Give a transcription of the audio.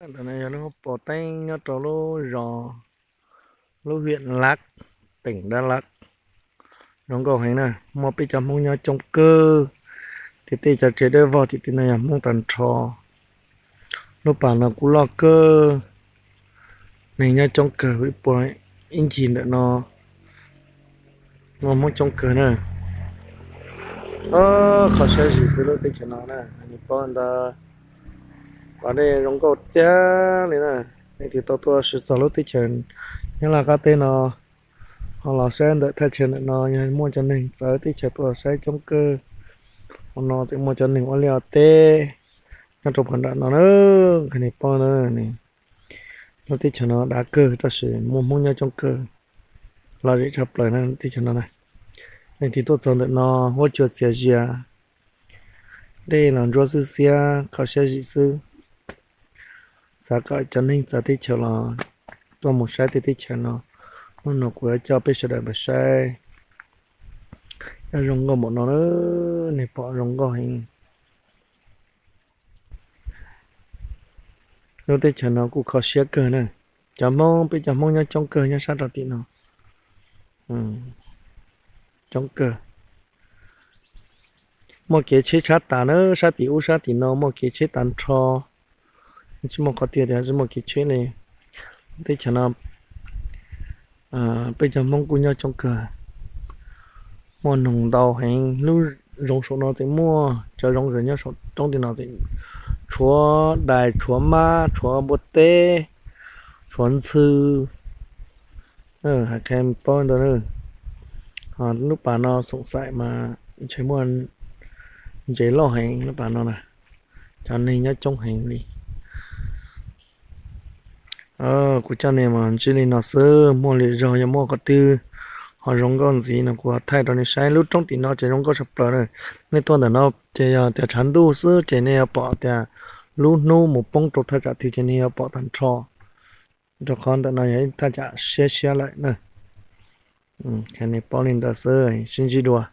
Ntawm no yog lub pos teeb nyob rau lub zos, lub huyện Lắk, tỉnh Đắk Lắk. Zoo nkauj heev na, muaj peb cov Hmoob nyob coob kawg. Tim tej cov tsev dawb vog tim tej no yog Hmoob tag nrho. Lub pas no kuj loj kawg, neeg nyob coob kawg, ib puag ib ncig ntawm no muaj Hmoob coob kawg na. Qhov siab zim xwb lub teb chaws no na, nws paub ntawd. Qhov dej zoo nkauj tiag li na. Leej twg tau tuaj sib txog lub teb chaws Nyab Laj qab teb no, ho los saib ntawm thaj chaw ntawm no yog muaj cov neeg txawv teb chaws tuaj saib coob kawg. Hauv no tseem muaj cov neeg ua liaj ua teb nyob rau puag nram no na, nqhis niag paub na. Lub teb chaws no dav kawg tab sis muaj Hmoob nyob coob kawg, lom zem tshaj plaws na teb chaws no na. Leej twg tuaj txog ntawm no huab cua txias zias, dej los ntsuab xwb xiab, qhov siab zim xwb. Xav kom cov neeg txawv teb chaws los tuaj mus saib tej teb chaws no. Hnub no kuv yuav coj peb sawv daws mus saib. Nyob zoo nkauj npaum no na, nej pom zoo nkauj heev. Lub teb chaws no kuj kho siab kawg na. Cov Hmoob, peb cov Hmoob nyob coob kawg nyob sab rau tim no, coob kawg. Muaj kev tsheb tshab tas na, sab tim ub sab tim no muaj kev tsheb tag nrho, tsis muaj qhov tias tias tsis muaj kev tsheb li. Teb chaws no peb cov Hmoob kuj nyob coob kawg, muaj noog ntau heev. Lub zoov saum no tseem muaj, cov zoov nyob saum roob tim no tseem tshuav dais, tshuav mab, tshuav npua teb, tshuav ntxhw. Hais qhia paub ntau na. Lub pas no xoom xaim mas ntshe muaj ntses loj heev lub pas no na, cov neeg nyob coob heev li. Kuv coj nej mus ntsib li no xwb, muaj lwm zaug yog muaj qhov twg ho zoo nkauj ntxiv no kuv ho thaij rau nej saib. Lub roob tim no ces zoo nkauj tshaj plaws na. Nej tuaj ntawm no ces yog tias tshav ntuj xwb ces nej yuav pom tias lub hnub mus poob rau thaj tsam twg ces nej yuav pom tag nrho. Rau qhov ntawm no yog ib thaj tsam siab siab lawm na. Qhia nej paub li ntawd xwb, sib ntsib dua.